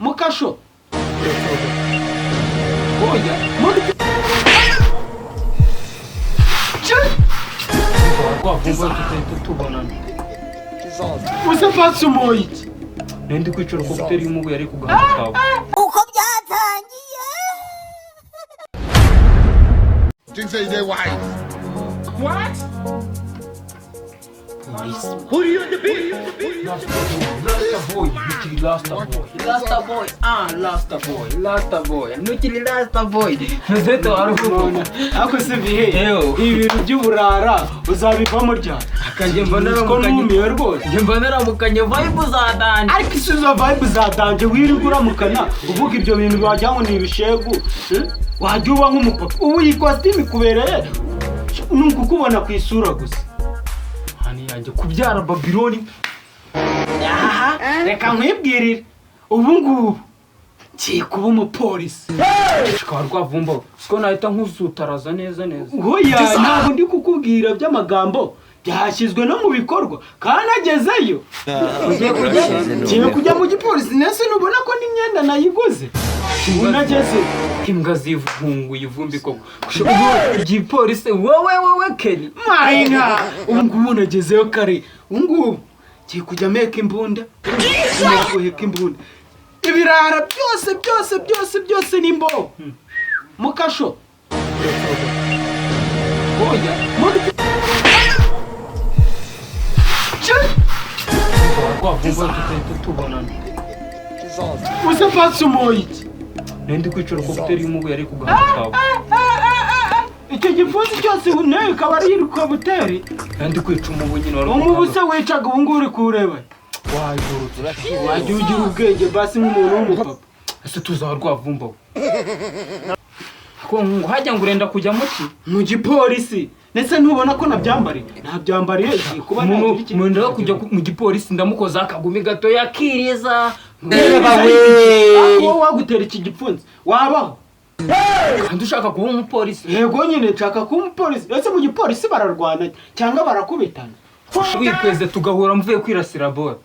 Mukasho. Oya. Rwavumba, tutahita tubonana. Use pasi umuhoye iki? Nari ndi kwicara kopiteri y'umubu yari ku gahanga kawe. Uko byatangiye. Things say they wise. Rasta boy, ntukiri rasta boy, rasta boy, ah, rasta boy, rasta boy, ntukiri rasta boy. Ntuzete waruvuna. Ariko se bihe, Ew. ibi bintu by'uburara uzabivamo ryari? Akanjye mba Ko naramukanye. numiwe rwose. Njye mba naramukanye vibe za danger. Ariko isi izo vibe za danger wirirwa uramukana uvuga ibyo bintu wagira ngo ni ibishegu, eh? Wajya uba nk'umupapa. Ubu iyi kositimu ikubereye ni ukukubona ku isura gusa. Hani yanjye kubyara Babiloni. Aha, reka nkwibwirire, ubu ngubu ngiye kuba umupolisi. Shikaba rwavumba, siko nahita nkuzutaraza neza neza. Hoya, ntabwo ndi kukubwira by'amagambo, byashyizwe no mu bikorwa kandi agezeyo. Ugiye kujya? Ngiye kujya mu gipolisi. Nese nubona ko n'imyenda nayiguze ubu nageze? Imbwa zivunguye ivumbi koko. Ubu igipolisi, wowe wowe Kenny. Mayinka, ubu ngubu nagezeyo kare. Ubu ngubu ngiye kujya meka imbunda, guheka imbunda, ibirara byose byose byose byose ni imbobo mukasho. Oya. Rwavumba, tutahita tubonana. Use pasi umuhoye iki? Nari ndi kwicara kopiteri y'umubu yari ku gahanga kawe. Icyo gipfunsi cyose nawe ikaba ari irikobuteri. Nari ndi kwica umubu nyine wari ku Umubu gahanga. se wicaga ubu ngubu uri kuwureba? Wayurutse. Wajya ugira ubwenge basi nk'umuntu w'umupapa. Ese tuzaha rwavumba we ko ngo hajya ngo urenda kujya muki? Mu gipolisi. Ndetse ntubona ko nabyambariye? Nabyambariye ngiye kuba Umuntu nagira ikintu. umuntu wo kujya mu gipolisi ndamukoza akagumi gato yakiriza. Ariko wowe wagutera iki gipfunsi wabaho? Kandi ushaka kuba umupolisi? Yego nyine, nshaka kuba umupolisi. Ese mu gipolisi bararwana cyangwa barakubitana? Wikweze tugahura mvuye kwirasira bora,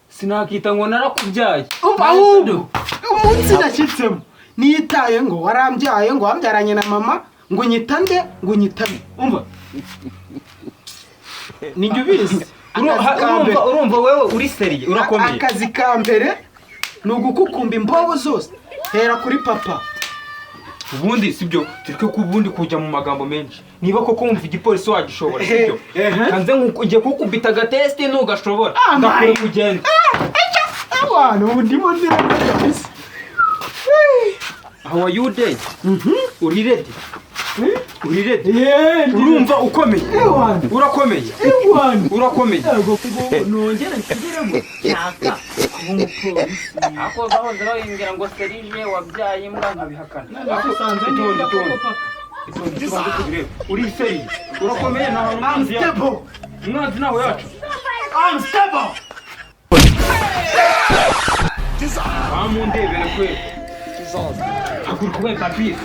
sinakita ngo narakubyaye. Umva, ahubwo umunsi nashyitsemo nitaye ngo warambyaye, ngo wambyaranye na mama, ngo unyita nde, ngo unyita nde, umva, nijya ubizi. Akazi ka mbere. Urumva wewe uri sérieux, urakomeye. Akazi ka mbere ni ugukukumba imbobo zose, hera kuri papa. Ubundi sibyo, tureke ko ubundi kujya mu magambo menshi. Niba koko wumva igipolisi wagishobora, sibyo? Ehe. Kanze ngiye kukubita agatesiti, ntugashobora Ah, ndakure my. kugenda. Abantu ubu ndimo ndeba kabisa. How are you day? Uri ready? Uri ready? Yeee. Urumva ukomeye? Ewana. Urakomeye? Ewana. Urakomeye? Yego, nongere nsubiremo, nshaka kuba umupolisi. Ako bahoze babimbwira ngo Serije wabyaye imbwa, nkabihakana. Nagusanze. Itonde. Neza. Itonde. Koko papa. Itonde, tubanze tubirebe. Uri sérieux, urakomeye, nta hantu umwanzi yacu. Stable. Umwanzi ntawe yacu. I'm stable. Bamundebere kwe. Haguruka we papiri.